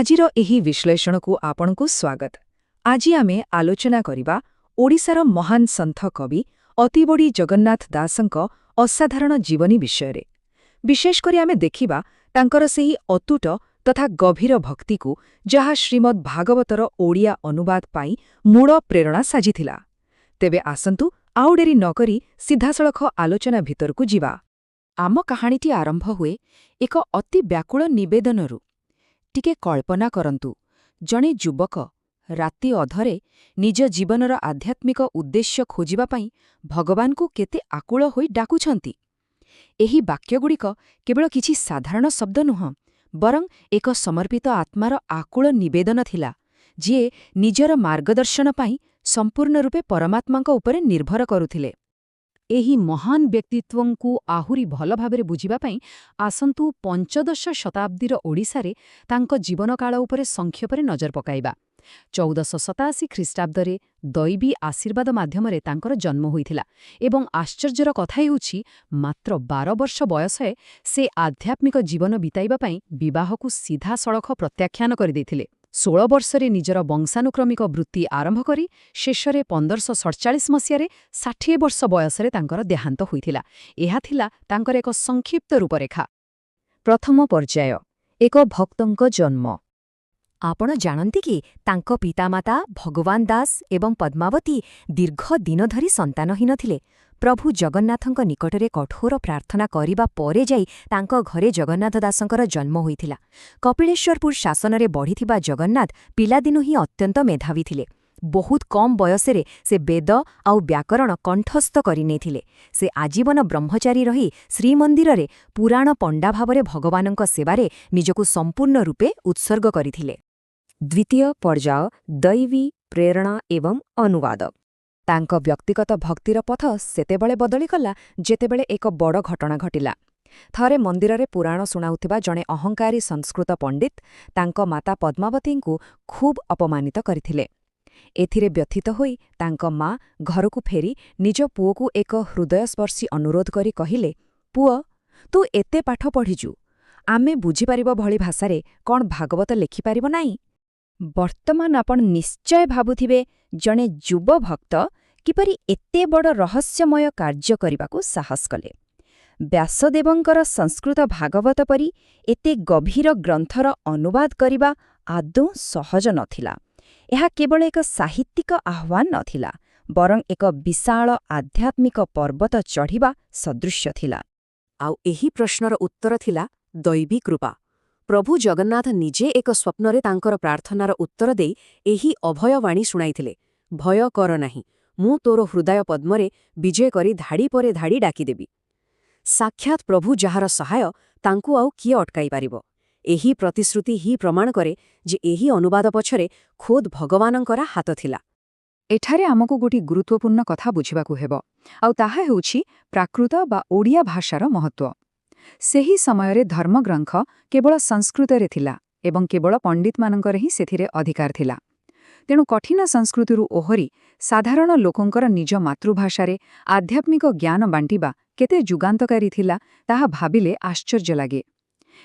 ଆଜିର ଏହି ବିଶ୍ଳେଷଣକୁ ଆପଣଙ୍କୁ ସ୍ୱାଗତ। ଆଜି ଆମେ ଆଲୋଚନା କରିବା ଓଡ଼ିଶାର ମହାନ ସନ୍ଥ କବି ଅତିବଡ଼ୀ ଜଗନ୍ନାଥ ଦାସଙ୍କ ଅସାଧାରଣ ଜୀବନୀ ବିଷୟରେ। ବିଶେଷ କରି ଆମେ ଦେଖିବା ତାଙ୍କର ସେହି ଅତୁଟ ତଥା ଗଭୀର ଭକ୍ତିକୁ, ଯାହା ଶ୍ରୀମଦ୍ ଭାଗବତର ଓଡ଼ିଆ ଅନୁବାଦ ପାଇଁ ମୂଳ ପ୍ରେରଣା ସାଜିଥିଲା। ତେବେ ଆସନ୍ତୁ, ଆଉ ଡେରି ନକରି ସିଧାସଳଖ ଆଲୋଚନା ଭିତରକୁ ଯିବା। ଆମ କାହାଣୀଟି ଆରମ୍ଭ ହୁଏ ଏକ ଅତି ବ୍ୟାକୁଳ ନିବେଦନରୁ। ଟିକେ କଳ୍ପନା କରନ୍ତୁ, ଜଣେ ଯୁବକ ରାତି ଅଧରେ ନିଜ ଜୀବନର ଆଧ୍ୟାତ୍ମିକ ଉଦ୍ଦେଶ୍ୟ ଖୋଜିବା ପାଇଁ ଭଗବାନଙ୍କୁ କେତେ ଆକୁଳ ହୋଇ ଡାକୁଛନ୍ତି। ଏହି ବାକ୍ୟଗୁଡ଼ିକ କେବଳ କିଛି ସାଧାରଣ ଶବ୍ଦ ନୁହଁ, ବରଂ ଏକ ସମର୍ପିତ ଆତ୍ମାର ଆକୁଳ ନିବେଦନ ଥିଲା, ଯିଏ ନିଜର ମାର୍ଗଦର୍ଶନ ପାଇଁ ସମ୍ପୂର୍ଣ୍ଣ ରୂପେ ପରମାତ୍ମାଙ୍କ ଉପରେ ନିର୍ଭର କରୁଥିଲେ। ଏହି ମହାନ ବ୍ୟକ୍ତିତ୍ୱଙ୍କୁ ଆହୁରି ଭଲ ଭାବରେ ବୁଝିବା ପାଇଁ ଆସନ୍ତୁ ପଞ୍ଚଦଶ ଶତାବ୍ଦୀର ଓଡ଼ିଶାରେ ତାଙ୍କ ଜୀବନକାଳ ଉପରେ ସଂକ୍ଷେପରେ ନଜର ପକାଇବା। 1487 ଖ୍ରୀଷ୍ଟାବ୍ଦରେ ଦୈବୀ ଆଶୀର୍ବାଦ ମାଧ୍ୟମରେ ତାଙ୍କର ଜନ୍ମ ହୋଇଥିଲା ଏବଂ ଆଶ୍ଚର୍ଯ୍ୟର କଥା ହେଉଛି, ମାତ୍ର 12 ବର୍ଷ ବୟସରେ ସେ ଆଧ୍ୟାତ୍ମିକ ଜୀବନ ବିତାଇବା ପାଇଁ ବିବାହକୁ ସିଧାସଳଖ ପ୍ରତ୍ୟାଖ୍ୟାନ କରିଦେଇଥିଲେ। 16 ବର୍ଷରେ ନିଜର ବଂଶାନୁକ୍ରମିକ ବୃତ୍ତି ଆରମ୍ଭ କରି ଶେଷରେ 1547 ମସିହାରେ 60 ବର୍ଷ ବୟସରେ ତାଙ୍କର ଦେହାନ୍ତ ହୋଇଥିଲା। ଏହା ଥିଲା ତାଙ୍କର ଏକ ସଂକ୍ଷିପ୍ତ ରୂପରେଖା। ପ୍ରଥମ ପର୍ଯ୍ୟାୟ, ଏକ ଭକ୍ତଙ୍କ ଜନ୍ମ। ଆପଣ ଜାଣନ୍ତି କି, ତାଙ୍କ ପିତାମାତା ଭଗବାନ ଦାସ ଏବଂ ପଦ୍ମାବତୀ ଦୀର୍ଘ ଦିନ ଧରି ସନ୍ତାନହୀନ ଥିଲେ? ପ୍ରଭୁ ଜଗନ୍ନାଥଙ୍କ ନିକଟରେ କଠୋର ପ୍ରାର୍ଥନା କରିବା ପରେ ଯାଇ ତାଙ୍କ ଘରେ ଜଗନ୍ନାଥ ଦାସଙ୍କର ଜନ୍ମ ହୋଇଥିଲା। କପିଳେଶ୍ୱରପୁର ଶାସନରେ ବଢ଼ିଥିବା ଜଗନ୍ନାଥ ପିଲାଦିନୁ ହିଁ ଅତ୍ୟନ୍ତ ମେଧାବୀ ଥିଲେ। ବହୁତ କମ୍ ବୟସରେ ସେ ବେଦ ଆଉ ବ୍ୟାକରଣ କଣ୍ଠସ୍ଥ କରିନେଇଥିଲେ। ସେ ଆଜୀବନ ବ୍ରହ୍ମଚାରୀ ରହି ଶ୍ରୀମନ୍ଦିରରେ ପୁରାଣ ପଣ୍ଡା ଭାବରେ ଭଗବାନଙ୍କ ସେବାରେ ନିଜକୁ ସମ୍ପୂର୍ଣ୍ଣ ରୂପେ ଉତ୍ସର୍ଗ କରିଥିଲେ। ଦ୍ୱିତୀୟ ପର୍ଯ୍ୟାୟ, ଦୈବୀ ପ୍ରେରଣା ଏବଂ ଅନୁବାଦ। ତାଙ୍କ ବ୍ୟକ୍ତିଗତ ଭକ୍ତିର ପଥ ସେତେବେଳେ ବଦଳିଗଲା, ଯେତେବେଳେ ଏକ ବଡ଼ ଘଟଣା ଘଟିଲା। ଥରେ ମନ୍ଦିରରେ ପୁରାଣ ଶୁଣାଉଥିବା ଜଣେ ଅହଙ୍କାରୀ ସଂସ୍କୃତ ପଣ୍ଡିତ ତାଙ୍କ ମାତା ପଦ୍ମାବତୀଙ୍କୁ ଖୁବ୍ ଅପମାନିତ କରିଥିଲେ। ଏଥିରେ ବ୍ୟଥିତ ହୋଇ ତାଙ୍କ ମା ଘରକୁ ଫେରି ନିଜ ପୁଅକୁ ଏକ ହୃଦୟସ୍ପର୍ଶୀ ଅନୁରୋଧ କରି କହିଲେ, "ପୁଅ, ତୁ ଏତେ ପାଠ ପଢ଼ିଛୁ, ଆମେ ବୁଝିପାରିବା ଭଳି ଭାଷାରେ କ'ଣ ଭାଗବତ ଲେଖିପାରିବ ନାହିଁ?" ବର୍ତ୍ତମାନ ଆପଣ ନିଶ୍ଚୟ ଭାବୁଥିବେ, ଜଣେ ଯୁବ ଭକ୍ତ କିପରି ଏତେ ବଡ଼ ରହସ୍ୟମୟ କାର୍ଯ୍ୟ କରିବାକୁ ସାହସ କଲେ? ବ୍ୟାସଦେବଙ୍କର ସଂସ୍କୃତ ଭାଗବତ ପରି ଏତେ ଗଭୀର ଗ୍ରନ୍ଥର ଅନୁବାଦ କରିବା ଆଦୌ ସହଜ ନଥିଲା। ଏହା କେବଳ ଏକ ସାହିତ୍ୟିକ ଆହ୍ୱାନ ନଥିଲା, ବରଂ ଏକ ବିଶାଳ ଆଧ୍ୟାତ୍ମିକ ପର୍ବତ ଚଢ଼ିବା ସଦୃଶ୍ୟ ଥିଲା। ଆଉ ଏହି ପ୍ରଶ୍ନର ଉତ୍ତର ଥିଲା ଦୈବୀ କୃପା। ପ୍ରଭୁ ଜଗନ୍ନାଥ ନିଜେ ଏକ ସ୍ୱପ୍ନରେ ତାଙ୍କର ପ୍ରାର୍ଥନାର ଉତ୍ତର ଦେଇ ଏହି ଅଭୟବାଣୀ ଶୁଣାଇଥିଲେ, "ଭୟ କର ନାହିଁ, ମୁଁ ତୋର ହୃଦୟ ପଦ୍ମରେ ବିଜୟ କରି ଧାଡ଼ି ପରେ ଧାଡ଼ି ଡାକିଦେବି।" ସାକ୍ଷାତ ପ୍ରଭୁ ଯାହାର ସହାୟ, ତାଙ୍କୁ ଆଉ କିଏ ଅଟକାଇ ପାରିବ? ଏହି ପ୍ରତିଶ୍ରୁତି ହିଁ ପ୍ରମାଣ କରେ ଯେ ଏହି ଅନୁବାଦ ପଛରେ ଖୋଦ୍ ଭଗବାନଙ୍କର ହାତ ଥିଲା। ଏଠାରେ ଆମକୁ ଗୋଟିଏ ଗୁରୁତ୍ୱପୂର୍ଣ୍ଣ କଥା ବୁଝିବାକୁ ହେବ, ଆଉ ତାହା ହେଉଛି ପ୍ରାକୃତ ବା ଓଡ଼ିଆ ଭାଷାର ମହତ୍ତ୍ୱ। ସେହି ସମୟରେ ଧର୍ମଗ୍ରନ୍ଥ କେବଳ ସଂସ୍କୃତରେ ଥିଲା ଏବଂ କେବଳ ପଣ୍ଡିତମାନଙ୍କର ହିଁ ସେଥିରେ ଅଧିକାର ଥିଲା। ତେଣୁ କଠିନ ସଂସ୍କୃତିରୁ ଓହରି ସାଧାରଣ ଲୋକଙ୍କର ନିଜ ମାତୃଭାଷାରେ ଆଧ୍ୟାତ୍ମିକ ଜ୍ଞାନ ବାଣ୍ଟିବା କେତେ ଯୁଗାନ୍ତକାରୀ ଥିଲା, ତାହା ଭାବିଲେ ଆଶ୍ଚର୍ଯ୍ୟ ଲାଗେ।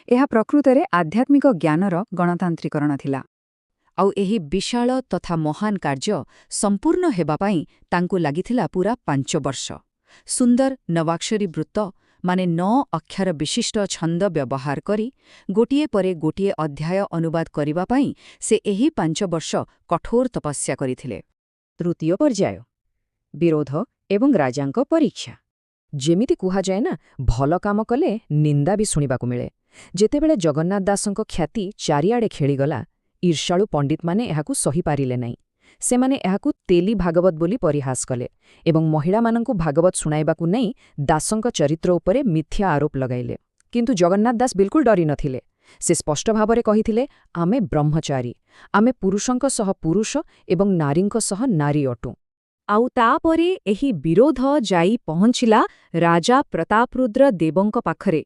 ଏହା ପ୍ରକୃତରେ ଆଧ୍ୟାତ୍ମିକ ଜ୍ଞାନର ଗଣତାନ୍ତ୍ରିକରଣ ଥିଲା। ଆଉ ଏହି ବିଶାଳ ତଥା ମହାନ କାର୍ଯ୍ୟ ସମ୍ପୂର୍ଣ୍ଣ ହେବା ପାଇଁ ତାଙ୍କୁ ଲାଗିଥିଲା ପୂରା 5 ବର୍ଷ। ସୁନ୍ଦର ନବାକ୍ଷରୀ ବୃତ୍ତ, ମାନେ ନଅ ଅକ୍ଷର ବିଶିଷ୍ଟ ଛନ୍ଦ ବ୍ୟବହାର କରି ଗୋଟିଏ ପରେ ଗୋଟିଏ ଅଧ୍ୟାୟ ଅନୁବାଦ କରିବା ପାଇଁ ସେ ଏହି 5 ବର୍ଷ କଠୋର ତପସ୍ୟା କରିଥିଲେ। ତୃତୀୟ ପର୍ଯ୍ୟାୟ, ବିରୋଧ ଏବଂ ରାଜାଙ୍କ ପରୀକ୍ଷା। ଯେମିତି କୁହାଯାଏ ନା, ଭଲ କାମ କଲେ ନିନ୍ଦା ବି ଶୁଣିବାକୁ ମିଳେ। ଯେତେବେଳେ ଜଗନ୍ନାଥ ଦାସଙ୍କ ଖ୍ୟାତି ଚାରିଆଡ଼େ ଖେଳିଗଲା, ଈର୍ଷାଳୁ ପଣ୍ଡିତମାନେ ଏହାକୁ ସହିପାରିଲେ ନାହିଁ। ସେମାନେ ଏହାକୁ ତେଲି ଭାଗବତ ବୋଲି ପରିହାସ କଲେ ଏବଂ ମହିଳାମାନଙ୍କୁ ଭାଗବତ ଶୁଣାଇବାକୁ ନେଇ ଦାସଙ୍କ ଚରିତ୍ର ଉପରେ ମିଥ୍ୟା ଆରୋପ ଲଗାଇଲେ। କିନ୍ତୁ ଜଗନ୍ନାଥ ଦାସ ବିଲକୁଲ ଡରି ନଥିଲେ। ସେ ସ୍ପଷ୍ଟ ଭାବରେ କହିଥିଲେ, "ଆମେ ବ୍ରହ୍ମଚାରୀ। ଆମେ ପୁରୁଷଙ୍କ ସହ ପୁରୁଷ ଏବଂ ନାରୀଙ୍କ ସହ ନାରୀ ଅଟୁ।" ଆଉ ତାପରେ ଏହି ବିରୋଧ ଯାଇ ପହଞ୍ଚିଲା ରାଜା ପ୍ରତାପରୁଦ୍ର ଦେବଙ୍କ ପାଖରେ।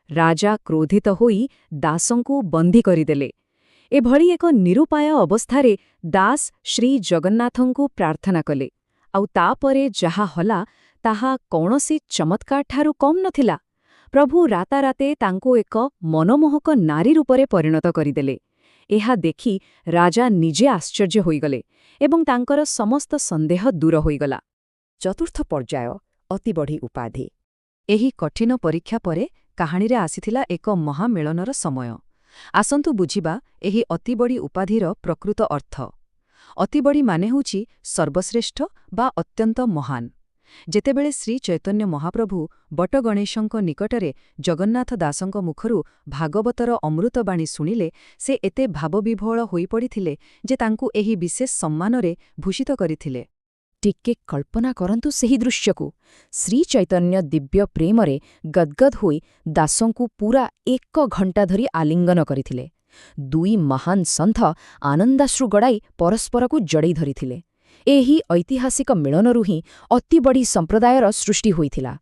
ରାଜା କ୍ରୋଧିତ ହୋଇ ଦାସଙ୍କୁ ବନ୍ଦୀ କରିଦେଲେ। ଏଭଳି ଏକ ନିରୁପାୟ ଅବସ୍ଥାରେ ଦାସ ଶ୍ରୀ ଜଗନ୍ନାଥଙ୍କୁ ପ୍ରାର୍ଥନା କଲେ, ଆଉ ତାପରେ ଯାହା ହେଲା ତାହା କୌଣସି ଚମତ୍କାରଠାରୁ କମ୍ ନଥିଲା। ପ୍ରଭୁ ରାତାରାତି ତାଙ୍କୁ ଏକ ମନମୋହକ ନାରୀ ରୂପରେ ପରିଣତ କରିଦେଲେ। ଏହା ଦେଖି ରାଜା ନିଜେ ଆଶ୍ଚର୍ଯ୍ୟ ହୋଇଗଲେ ଏବଂ ତାଙ୍କର ସମସ୍ତ ସନ୍ଦେହ ଦୂର ହୋଇଗଲା। ଚତୁର୍ଥ ପର୍ଯ୍ୟାୟ, ଅତିବଢ଼ି ଉପାଧି। ଏହି କଠିନ ପରୀକ୍ଷା ପରେ କାହାଣୀରେ ଆସିଥିଲା ଏକ ମହାମିଳନର ସମୟ। ଆସନ୍ତୁ ବୁଝିବା ଏହି ଅତିବଡ଼ି ଉପାଧିର ପ୍ରକୃତ ଅର୍ଥ। ଅତିବଡ଼ି ମାନେ ହେଉଛି ସର୍ବଶ୍ରେଷ୍ଠ ବା ଅତ୍ୟନ୍ତ ମହାନ। ଯେତେବେଳେ ଶ୍ରୀ ଚୈତନ୍ୟ ମହାପ୍ରଭୁ ବଟଗଣେଶଙ୍କ ନିକଟରେ ଜଗନ୍ନାଥ ଦାସଙ୍କ ମୁଖରୁ ଭାଗବତର ଅମୃତବାଣୀ ଶୁଣିଲେ, ସେ ଏତେ ଭାବବିହ୍ୱଳ ହୋଇପଡ଼ିଥିଲେ ଯେ ତାଙ୍କୁ ଏହି ବିଶେଷ ସମ୍ମାନରେ ଭୂଷିତ କରିଥିଲେ। ଟିକେ କଳ୍ପନା କରନ୍ତୁ ସେହି ଦୃଶ୍ୟକୁ। ଶ୍ରୀଚୈତନ୍ୟ ଦିବ୍ୟ ପ୍ରେମରେ ଗଦ୍ଗଦ୍ ହୋଇ ଦାସଙ୍କୁ ପୂରା ଏକ ଘଣ୍ଟା ଧରି ଆଲିଙ୍ଗନ କରିଥିଲେ। ଦୁଇ ମହାନ ସନ୍ଥ ଆନନ୍ଦାଶ୍ରୁ ଗଡ଼ାଇ ପରସ୍ପରକୁ ଜଡ଼େଇ ଧରିଥିଲେ। ଏହି ଐତିହାସିକ ମିଳନରୁ ହିଁ ଅତିବଡ଼ି ସମ୍ପ୍ରଦାୟର ସୃଷ୍ଟି ହୋଇଥିଲା।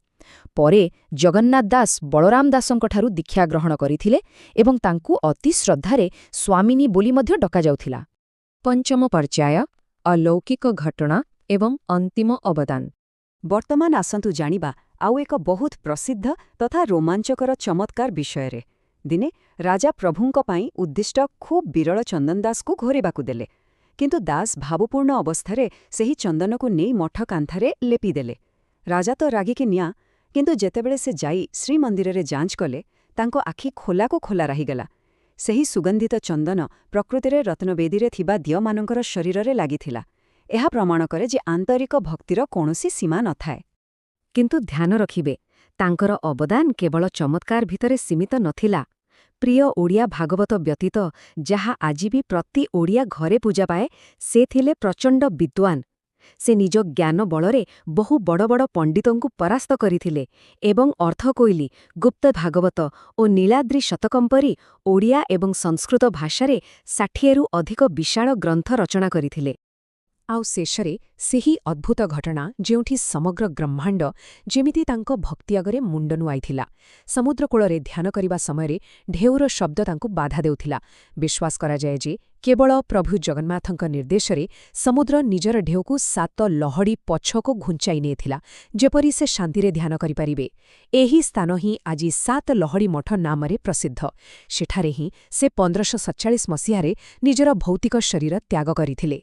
ପରେ ଜଗନ୍ନାଥ ଦାସ ବଳରାମ ଦାସଙ୍କଠାରୁ ଦୀକ୍ଷା ଗ୍ରହଣ କରିଥିଲେ ଏବଂ ତାଙ୍କୁ ଅତି ଶ୍ରଦ୍ଧାରେ ସ୍ୱାମିନୀ ବୋଲି ମଧ୍ୟ ଡକାଯାଉଥିଲା। ପଞ୍ଚମ ପର୍ଯ୍ୟାୟ, ଅଲୌକିକ ଘଟଣା ଏବଂ ଅନ୍ତିମ ଅବଦାନ। ବର୍ତ୍ତମାନ ଆସନ୍ତୁ ଜାଣିବା ଆଉ ଏକ ବହୁତ ପ୍ରସିଦ୍ଧ ତଥା ରୋମାଞ୍ଚକର ଚମତ୍କାର ବିଷୟରେ। ଦିନେ ରାଜା ପ୍ରଭୁଙ୍କ ପାଇଁ ଉଦ୍ଦିଷ୍ଟ ଖୁବ୍ ବିରଳ ଚନ୍ଦନ ଦାସକୁ ଘୋରେଇବାକୁ ଦେଲେ। କିନ୍ତୁ ଦାସ ଭାବପୂର୍ଣ୍ଣ ଅବସ୍ଥାରେ ସେହି ଚନ୍ଦନକୁ ନେଇ ମଠ କାନ୍ଥରେ ଲେପିଦେଲେ। ରାଜା ତ ରାଗିକି ନିଆଁ, କିନ୍ତୁ ଯେତେବେଳେ ସେ ଯାଇ ଶ୍ରୀମନ୍ଦିରରେ ଯାଞ୍ଚ କଲେ, ତାଙ୍କ ଆଖି ଖୋଲାକୁ ଖୋଲା ରହିଗଲା। ସେହି ସୁଗନ୍ଧିତ ଚନ୍ଦନ ପ୍ରକୃତିରେ ରତ୍ନବେଦୀରେ ଥିବା ଦିଅମାନଙ୍କର ଶରୀରରେ ଲାଗିଥିଲା। ଏହା ପ୍ରମାଣ କରେ ଯେ ଆନ୍ତରିକ ଭକ୍ତିର କୌଣସି ସୀମା ନଥାଏ। କିନ୍ତୁ ଧ୍ୟାନ ରଖିବେ, ତାଙ୍କର ଅବଦାନ କେବଳ ଚମତ୍କାର ଭିତରେ ସୀମିତ ନଥିଲା। ପ୍ରିୟ ଓଡ଼ିଆ ଭାଗବତ ବ୍ୟତୀତ, ଯାହା ଆଜି ବି ପ୍ରତି ଓଡ଼ିଆ ଘରେ ପୂଜା ପାଏ, ସେ ଥିଲେ ପ୍ରଚଣ୍ଡ ବିଦ୍ୱାନ। ସେ ନିଜ ଜ୍ଞାନ ବଳରେ ବହୁ ବଡ଼ ବଡ଼ ପଣ୍ଡିତଙ୍କୁ ପରାସ୍ତ କରିଥିଲେ ଏବଂ ଅର୍ଥକୋଇଲି, ଗୁପ୍ତ ଭାଗବତ ଓ ନୀଳାଦ୍ରି ଶତକମ୍ ପରି ଓଡ଼ିଆ ଏବଂ ସଂସ୍କୃତ ଭାଷାରେ 60ରୁ ଅଧିକ ବିଶାଳ ଗ୍ରନ୍ଥ ରଚନା କରିଥିଲେ। ଆଉ ଶେଷରେ ସେହି ଅଦ୍ଭୁତ ଘଟଣା, ଯେଉଁଠି ସମଗ୍ର ବ୍ରହ୍ମାଣ୍ଡ ଯେମିତି ତାଙ୍କ ଭକ୍ତି ଆଗରେ ମୁଣ୍ଡ ନୁଆଇଥିଲା। ସମୁଦ୍ରକୂଳରେ ଧ୍ୟାନ କରିବା ସମୟରେ ଢେଉର ଶବ୍ଦ ତାଙ୍କୁ ବାଧା ଦେଉଥିଲା। ବିଶ୍ୱାସ କରାଯାଏ ଯେ କେବଳ ପ୍ରଭୁ ଜଗନ୍ନାଥଙ୍କ ନିର୍ଦ୍ଦେଶରେ ସମୁଦ୍ର ନିଜର ଢେଉକୁ ସାତ ଲହଡ଼ି ପଛକୁ ଘୁଞ୍ଚାଇ ନେଇଥିଲା, ଯେପରି ସେ ଶାନ୍ତିରେ ଧ୍ୟାନ କରିପାରିବେ। ଏହି ସ୍ଥାନ ହିଁ ଆଜି ସାତ ଲହଡ଼ି ମଠ ନାମରେ ପ୍ରସିଦ୍ଧ। ସେଠାରେ ହିଁ ସେ 1547 ମସିହାରେ ନିଜର ଭୌତିକ ଶରୀର ତ୍ୟାଗ କରିଥିଲେ।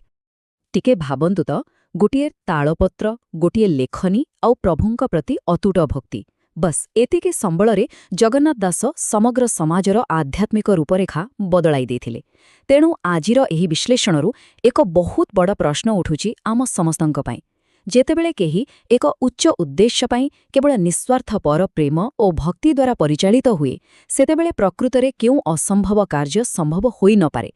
ଟିକେ ଭାବନ୍ତୁ ତ, ଗୋଟିଏ ତାଳପତ୍ର, ଗୋଟିଏ ଲେଖନୀ ଆଉ ପ୍ରଭୁଙ୍କ ପ୍ରତି ଅତୁଟ ଭକ୍ତି, ବସ୍, ଏତିକି ସମ୍ବଳରେ ଜଗନ୍ନାଥ ଦାସ ସମଗ୍ର ସମାଜର ଆଧ୍ୟାତ୍ମିକ ରୂପରେଖା ବଦଳାଇ ଦେଇଥିଲେ। ତେଣୁ ଆଜିର ଏହି ବିଶ୍ଳେଷଣରୁ ଏକ ବହୁତ ବଡ଼ ପ୍ରଶ୍ନ ଉଠୁଛି ଆମ ସମସ୍ତଙ୍କ ପାଇଁ। ଯେତେବେଳେ କେହି ଏକ ଉଚ୍ଚ ଉଦ୍ଦେଶ୍ୟ ପାଇଁ କେବଳ ନିଃସ୍ୱାର୍ଥପର ପ୍ରେମ ଓ ଭକ୍ତି ଦ୍ୱାରା ପରିଚାଳିତ ହୁଏ, ସେତେବେଳେ ପ୍ରକୃତରେ କେଉଁ ଅସମ୍ଭବ କାର୍ଯ୍ୟ ସମ୍ଭବ ହୋଇନପାରେ?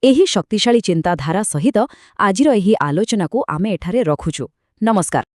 ଏହି ଶକ୍ତିଶାଳୀ ଚିନ୍ତାଧାରା ସହିତ ଆଜିର ଏହି ଆଲୋଚନାକୁ ଆମେ ଏଠାରେ ରଖୁଛୁ। ନମସ୍କାର।